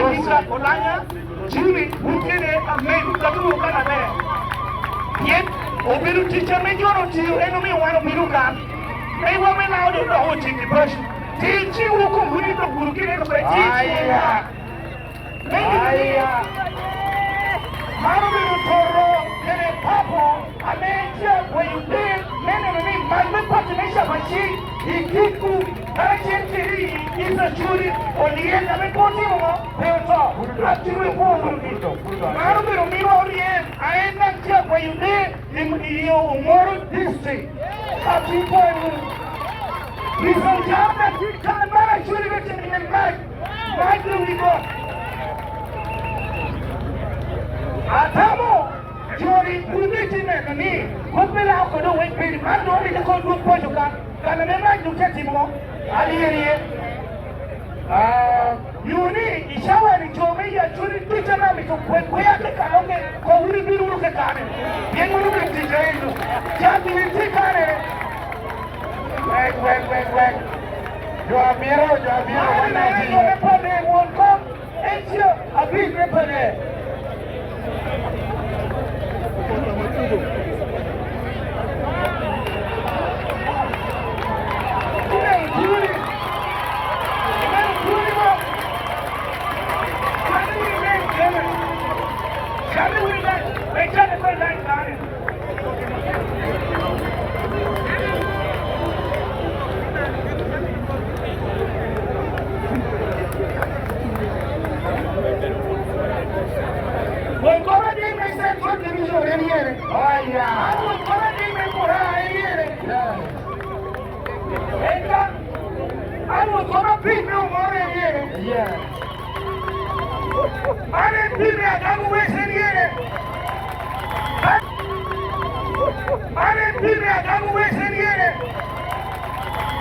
Isaac Olanya, Jimmy wun kede amego kadi wu ka laber pien obedo tic ame Jon otiyo en omiyo wan obino kan mewa me lao dong dok ociti paco tic ci wu kom wun ito guru ki neno pe tic me nyuto ni man obedo toro kede papo ame tye agweyo piny me neno ni mac me pati me capaci i kikku kacel kede i Icacuri olyel ame pe otimo ngo pe oto Atimo i kwo wun-ni. Man obedo minwa oryem aye nang tye agweyo ne i Omoro District. Ati kwanyu. Miso jam na tye kan man acwali me timo iye mac, mac me wi got. Atamo joni wun tye neno ni kop me lako kode owec piny man dong omito kong dwog paco ka kana me mac dong tye atimo ngo? Alyel iye. Nyo ni i cawa-ni jo me i Acholi ducu ma mito kwe kweya kekanogi ko wun ibino wunu kekane, pien wun obedo tic aennu. Jami-ni tye kane. Wek, wek, wek, wek. Jo amito, jo amito Man wan aye aye jo me Pader, won kom en tye abic me Pader. Ineno twoni? Ineno twoni mo? Cate wunu i leng kene. Cate wunu i leng. Pe icate ko i leng kany. Won kom adek me Central Division en yene. An won kom adek me Murang'a en yene. Eka an won kom abic me Omoro en yene. An MP me Agago West en yene. An MP me Agago West en yene.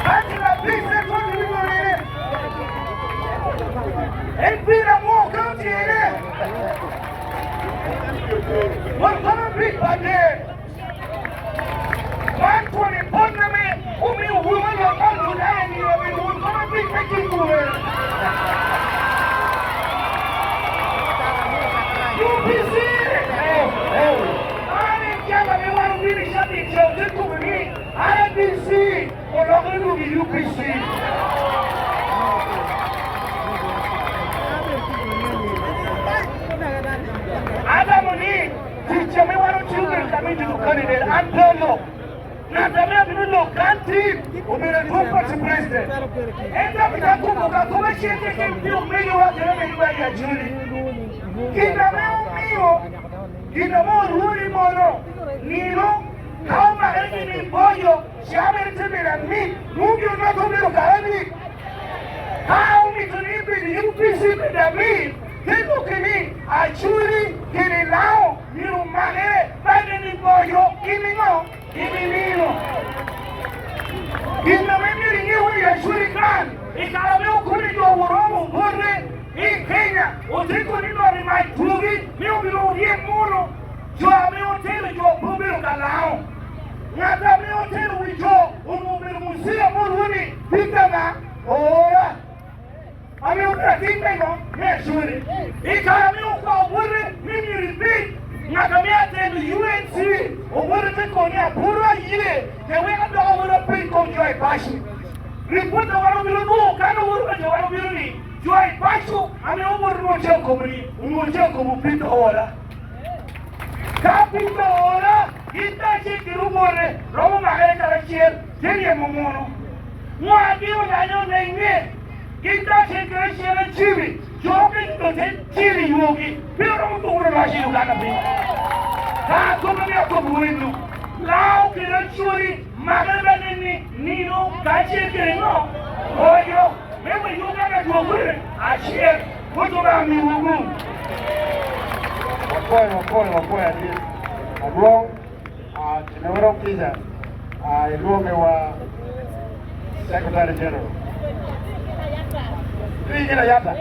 Council abic Central Division ene. MP Lamwo County ene. Won kom abic pa Ker. Man twoni pwony me omiyo wun olok ma Lujudaya nino obedo won kom abic me kin bure. UPC! Man en jami ma wan obino i cabit ca ote tuko ni IEBC olokre dwogo i UPC. Agamo ni ticca me wan otiyo bedo ka me juko candidate an pe olok. Ngat ame abino lok kan tin obedo adwong party president. Ento amito akubo ka kome cen keken pi omegiwa kede omegiwa i Acholi. Gin ame omiyo gin ame orwoni mono nino ka omakere ki min boyo ca mere te bedo amit nongo gin onoto obedo kare ni ka omito ni bedo UPC bedo amit te lokke ni Acholi kede Lao myero omakere bade ni boyo ki ningo ki nino. Gin ame myero inge wunu i Acholi man i kare me okone jo oromo bote i Kenya otiko ni lori mac tugi ni obino oryem muno jo ame otelo jo pe obedo ka lao ngat ame otelo wi jo onongo obedo Musia muruni Peter nga oora ame obedo atin me ngo me Acholi i kare ame okwao bote ni myero ibed ngat ame atelo UNC obote te koni aburu aye te wek adoko wod apeny kom jo i paci. Ripot a wan obino nongo kano woro pa jo wan obino ni jo i paco ame owoto nongo ce okobo ni onongo ce okobo Peter Ola. Ka Peter Ola gin kacel ki rubone romo makere karacel te ryemo muno. Ngo atimo lanyo nenge gin kacel ki racel acibi jo ke do te tiri yogi pe oromo turo loc i Uganda piny. Ka akobo ni akobo wenu lao kede acoli Makere bene ni nino kacel kede ngo? Oyo, me we Uganda dwogure acel, kutu ba miwu gum. Wapwoyo, wapwoyo, wapwoyo adit. Adwong, ah, Timewero Kiza, ah, ilwonge wa Secretary General. Igi layata.